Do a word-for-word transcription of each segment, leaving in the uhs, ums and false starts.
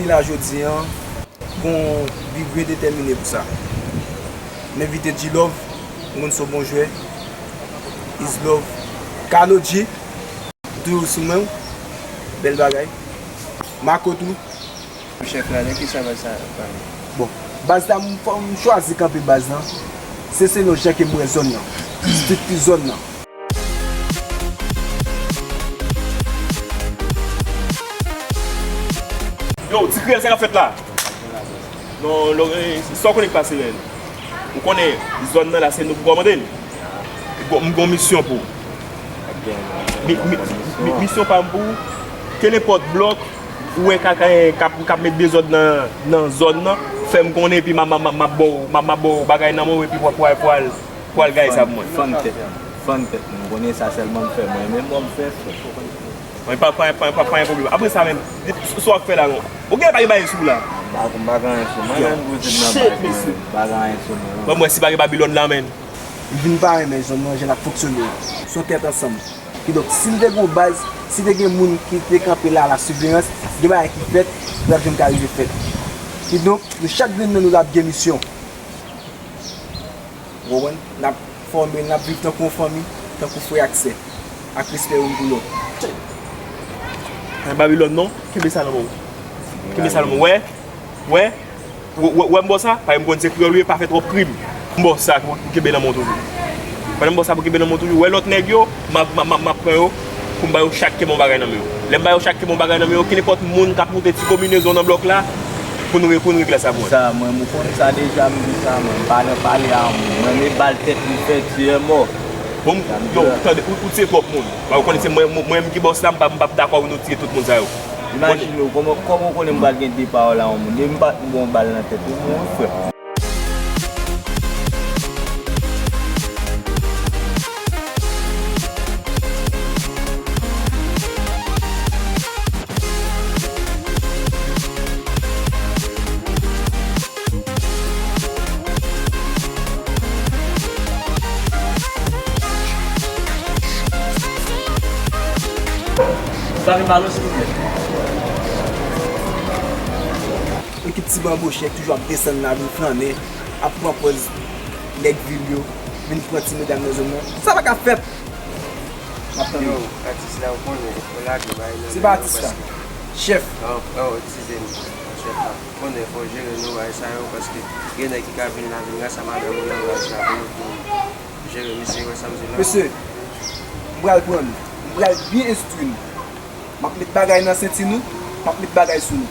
La jodi a, gon bi byen detèmine pou sa. M envite G-Love, m konn se yon bon jwè. Is Love. Kalo G, toujou sou men w. Bèl bagay. Mako tou. Chèf la, de kisa baz sa ap pale? Bon, baz la, m, fò m chwazi kanpe baz lan. Se selon jan ke m wè zòn nan. Estrikti zòn nan. Yo, Ti Kreyòl, sa k ap fèt la? Non, lo, eh, sa w konnen k pase, menn? Ou konnen, zòn nan la, se nou pou kòmande l. M gon, m gon misyon pou ou. Mi, mi, mi, misyon pa m pou ou, kenenpòt blòk ou wè k ap, k ap, k ap met dezòd nan, nan zòn nan, fè m konnen, epi m ap, m ap, m ap, m ap ba w, m ap, m ap ba w bagay nan men w, epi pou, pou, pou al, pou al gaye sa pou mwen. Fann tèt, fann tèt mwen, ou konnen sa sèlman m fè, mwen menm mwen m fè fè. Mwen pa, pa, pa, pa, pa gen pwoblèm. Apre sa menm, sa w ap fè la non. Ou gen pa gen bagay sou w la? M pa, m pa gen anyen sou mwen, menm pou di m nan bagay, m pa gen anyen sou mwen non. Mwen, mwen, si pa gen Babilòn la, menn. M vin pa renmen zòn nan, jan l ap fonksyone. Se yon tèt ansanm. Kidonk, si n te gen yon baz, si te gen moun ki te kanpe la, la sivyeyans, gen bagay ki fèt, ki t ap janm ka rive fèt. Kidonk, nou chak grenn nan nou la ap gen misyon. Ou konprann? N ap fòme, n ap viv tankou yon fanmi, tankou frè ak sè, ak respè youn pou lòt. An Babilòn non, kenbe sa nan men w. Kenbe sa nan men w. Wè, wè, wè, wè, wè m ba w sa, paske m konn se kreyòl ou ye, pa fè twòp krim. M ba w sa pou, pou kenbe nan men w toujou. Pandan m ba w sa pou kenbe nan men w toujou, wè lòt nèg yo, m ap, m ap, m ap, m ap pran yo, pou m ba yo chak kenbe yon bagay nan men yo. Lè m ba yo chak kenbe yon bagay nan men yo, kenenpòt moun k ap moute ti konbinezon nan blòk la, pou n re-, pou n regle sa pou mwen. Sa, mwen, m konn sa deja, m di sa, mwen, m pa nan pale a moun. Mwen, men bal tèt li fè, tiye mò. Bon, yo, tande, ou, ou tiye twòp moun. Ba, ou konnen se mwen, mwen, mwen menm ki bòs la, m pa, m p ap dakò pou nou tiye tout moun sa yo. Imajine w, kòman, kòman w konnen m pral gen de pawòl a yon moun? Depi m pa t ba w yon bal nan tèt, ou mouri, frè m. Sa vin pale w, silvouplè. Ekip Ti Banbochè toujou ap desann la, vin flannen, ap pran pòz nèg vil yo, vin pran ti medam nan zòn nan. Sa pa ka fèt! N ap tande. Yo, atis la, ou konnen, fò lage bagay nan men yo, paske... Se pa atis la. Chèf. Oh, oh, eskize m, chèf la. Ou konnen, fò jere nou bagay sa yo, paske gen nèg ki ka vin la, vin rasa madanm ou nan raj la, pou nou, pou nou jere misye, wè sa m di la. Mesye, m pral pran nou. M pral byen enstwi nou. M ap met bagay nan senti nou, m ap met bagay sou nou.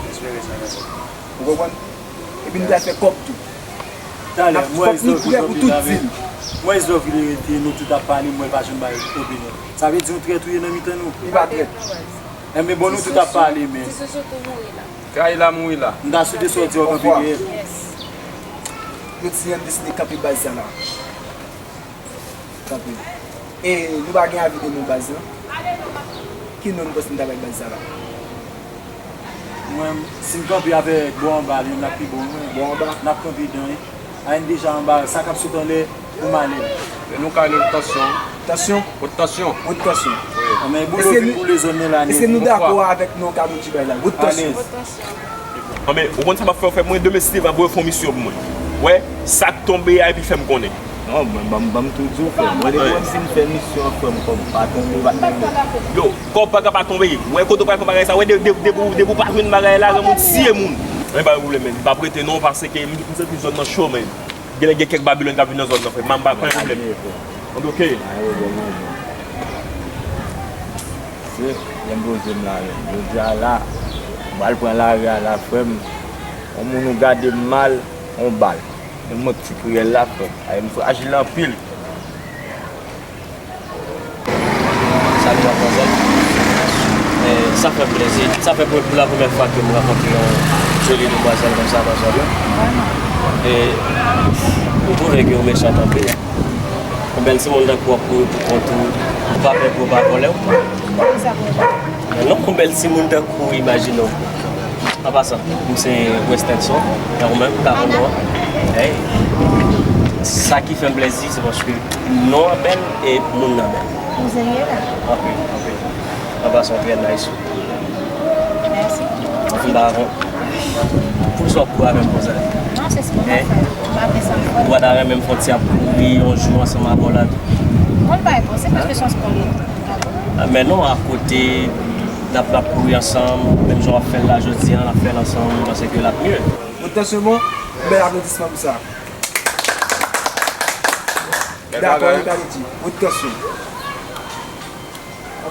M espere sa, mèsi. Ou konprann? Epi nou pral fè kòb tou. Talè, m wè Islove ki sòti la, men m wè Islove ki te rete, nou tout ap pale, m wè l pa janm bay opinyon. Sa vle di yon trèt ou ye nan mitan nou? Li pa trèt. Enben bon, nou tout ap pale, men. Ti Soso tou mouri la. Kay la mouri la. M ta swete sa w di w kanpe dèyè. Yes. Yo ti Yàn deside kanpe baz sa la. Kanpe. E nou pa gen avi de non baz lan? Ki non nou panse nou ta bay baz sa la? Mwen, si n kanpe avèk bò anba li, n ap pi bon, mwen. Bò anba? N ap kanpe dan, wi. A N deja anba, sa k ap sot anlè, pou malè. E nou ka rele l tansyon. Tansyon? Wot tansyon. Wot tansyon. Wi. Anben, boulo vin boule zòn nan la, nèg. Èske nou dakò avèk non Kamoudji bay la? Wot tansyon. Wot tansyon. Anben, ou konn sa m ap fè, fè mwen demen si Dye vle, ap voye fè yon misyon pou mwen. Wè, sa k tonbe a, epi fè m konnen. Non, mwen, ban m, ban m tou di w, frè m. Mwen, depi wè m fin fè misyon an, frè m, kòb pa tonbe, pa tonbe. Yo, kòb pa ka pa tonbe. Wè, kote w pral pran bagay sa, wè, de, de, depi w, depi w pa jwenn bagay la, granmoun siye moun. Men pa gen pwoblèm, men. M p ap rete non, paske m, m santi zòn nan cho, men. Gen, gen kèk Babilòn k ap vin nan zòn nan, frè. M pa, pa gen pwoblèm. Anben, oke. Se, lè m poze m la, men. Jodi a la, m pral pran lari a la, frè m. Yon moun ou gade m mal, yon bal. Men mwen Ti Kreyòl la, frè m. Ay, m frajil anpil. Salut, mademoiselle. Eh, sa fè m plezi. Sa fè pou, pou la premyè fwa ke m rankontre yon joli demwazèl konsa nan zòn nan. E ou twouve ke ou mechan anpil. Yon bèl timoun tankou w ap kouri pou kont ou, ou pa pè pou yo pa vòlè w? Kisa pou... Non, yon bèl timoun tankou w, imajine w. An pasan, m se Westenson, e ou menm, pa konn non an. Ey, sa ki fè m plezi, se paske non an bèl e moun nan bèl. Ou serye la? Anpil, anpil. An pasan, trè nice. Mèsi. Ba, bon. Poukisa w ap kouri avè m konsa? Non, se spò m ap fè. M pa fè sa m fè. Ou pa ta renmen m fè yon ti ap kouri yon jou ansanm avè w la tou? Bon, l pa enposib, paske se yon spò l ye. Ah, men non, akote, n ap, n ap kouri ansanm, menm jan w ap fè l la jodi a, n ap fè l ansanm, m panse ke l ap mye. Bon, tansyon bon, bèl aplodisman pou sa. Dakò, nou ka di. Bon, tansyon.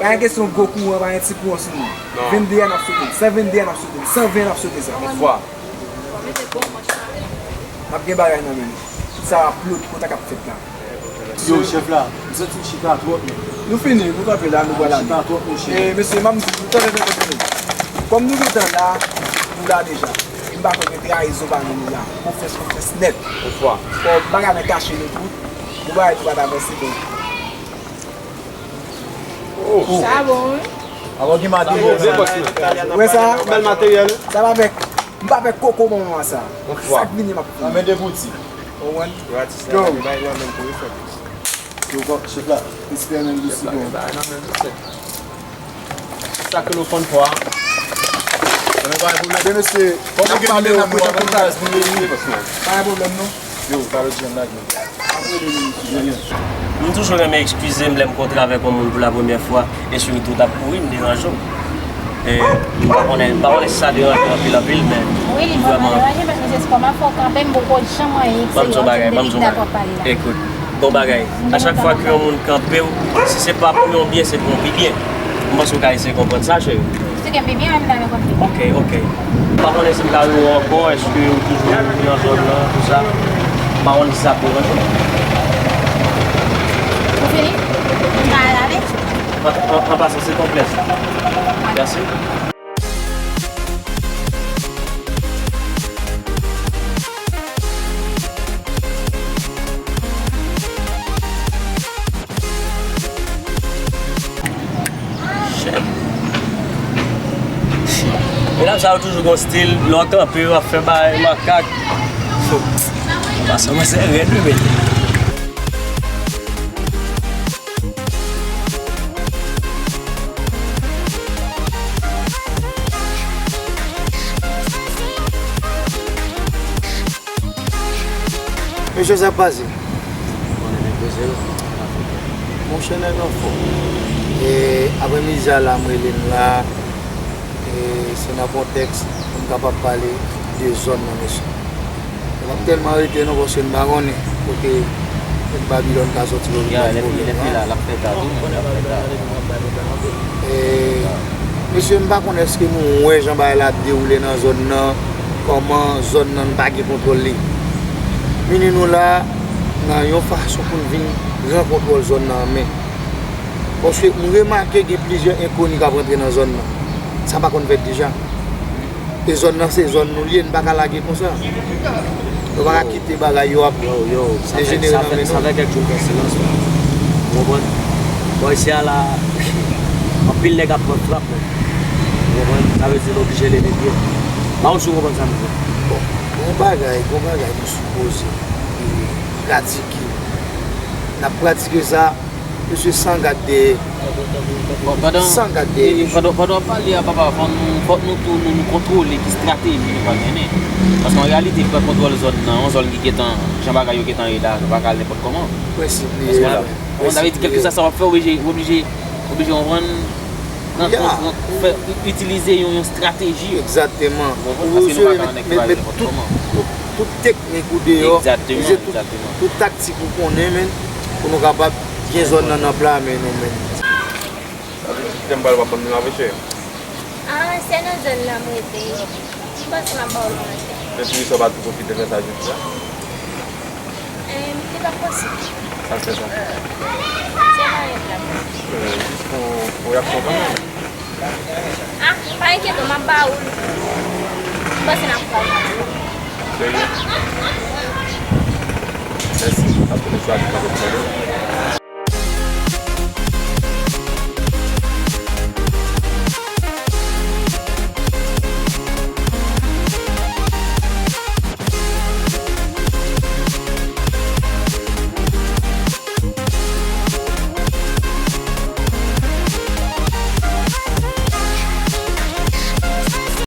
Pa gen kesyon gwo kouran, pa gen ti kouran sou nou. Vennde a n ap sote l, san vennde a n ap sote l, san ven a n ap sote sa. Yon fwa. N ap gen bagay nan men nou. Tout sa ap plot, kontak ap fèt la. Yo, chèf la, m santi m chita twòp, men. Nou fini, nou kanpe la, nou pral ale. M chita twòp, monchè. E, mesye, m ap di nou, tande, tande, tande. Kòm nou gentan la, nou la deja. E m pa kwè gen trayizon pami nou la. Konfyans, konfyans nèt. Yon fwa. Fò bagay nan kache nou tou. Pou bagay nou pa t avanse, bon. Sa bon, wi. Alò, gen materyèl. Ou wè sa? Bèl materyèl. Sa pa fè, m pa fè koko manman sa. Sa k vini, m ap fini. Anmen de bouti. Ou konprann? Yo. Yo, chèf la, respè, men, dousi, bon. Sa ke lo fon fwa. Men mesye, n ap pale yo, nou ap pale. Pa gen pwoblèm, non. Yo, pa lòt jan lage. M toujou renmen eskize m lè m kontre avèk yon moun pou la premyè fwa, e siritou t ap kouri, m deranje w. E, m pa konnen, m pa konnen si sa deranje w anpil, anpil, men wi, li vrèman deranje, paske se kòman fò w kanpe, m poko janm anyen serye, ban m di w yon bagay, ban m di w yon bagay. Ekout, bon bagay, a chak fwa ke yon moun kanpe w, si se pa pou yon byen, se pou yon pi byen. M panse w ka eseye konprann sa, cheri. Si gen pi byen, men m ta renmen konn pi byen. Ok, ok. M pa konnen si m ka wè w ankò, èske ou toujou nan zòn nan, tou sa? M pa konnen si sa ap deranje w. Ou fini? M ka al ale? An, an, an pasan, se te yon plèzi. Mèsi. Medam sa yo toujou gon stil, lè w kanpe, yo ap fè bagay makak. Pasan mwen se rèd, wi, men. Mesye, sa k pase? Monchè, nèg anfòm. E, aprè midi a la, m rele n la. E, se nan kontèks pou n kapab pale de zòn nan, mesye. M ap tèlman rete non, paske m pa konnen kote Babilòn ka soti pou vin bat pwoblèm nan. E, mesye, m pa konnen èske nou wè jan bagay la ap dewoule nan zòn nan, kòman zòn nan n pa gen kontwòl li. Mennen nou la nan yon fason pou n vin pran kontwòl zòn nan an men. Paske m remake gen plizyè enkoni k ap rantre nan zòn nan. Sa pa konn fèt deja. E zòn nan se zòn nou li ye, n pa ka lage konsa. Nou pa ka kite bagay yo ap dejenere nan men nou. Yo, yo, sa fè, sa fè, sa fè kèk jou m fè silans la. Ou konprann? Bò isi a la, anpil nèg ap pran frap, men. Ou konprann? Sa vle di nou oblije leve pye. M pa konn si w konprann sa m di. Bon, gon bagay, gon bagay nou sipoze, e, pratike. N ap pratike sa, mesye, san gad dèyè. Bon, pandan, san gad dèyè, e, mesye. Pandan, pandan w ap pale a, papa, fò nou, fòk nou tou, nou, nou kontwole ki estrateji nou pral mennen. Paske an reyalite, pran kontwòl zòn nan, yon zòn ki gentan, jan bagay yo gentan ye la, nou pa ka al nenpòt kòman. Prensip li ye la. Ou konprann sa vle di, kèlkeswa sa w ap fè, w oblije, w oblije, w oblije konprann, pran, pran, pran, fè, itilize yon, yon estrateji. Egzakteman. Ou konprann? Paske nou pa ka annik met, met tout, tout, tout teknik ou deyò. Egzakteman, egzakteman. Tout taktik ou konnen, men, pou nou kapab gen zòn nan nan pla men nou, men. Sa vle di kite m pral w ap ban m nan, mesye? Ah, se nan zòn nan m rete. M panse m ap ba w yon lòt. Men pou kisa w pa tou pwofite fè sa jodi a? Eh, li pa posib. Sa k fè sa? Se mwen menm la. Eh, jis pou yon reyaksyon kanmenm. Ah, pa enkyete w, m ap ba ou l. M panse n ap pran l. Serye? Mèsi. Paske mesye a di kanpe pou mwen.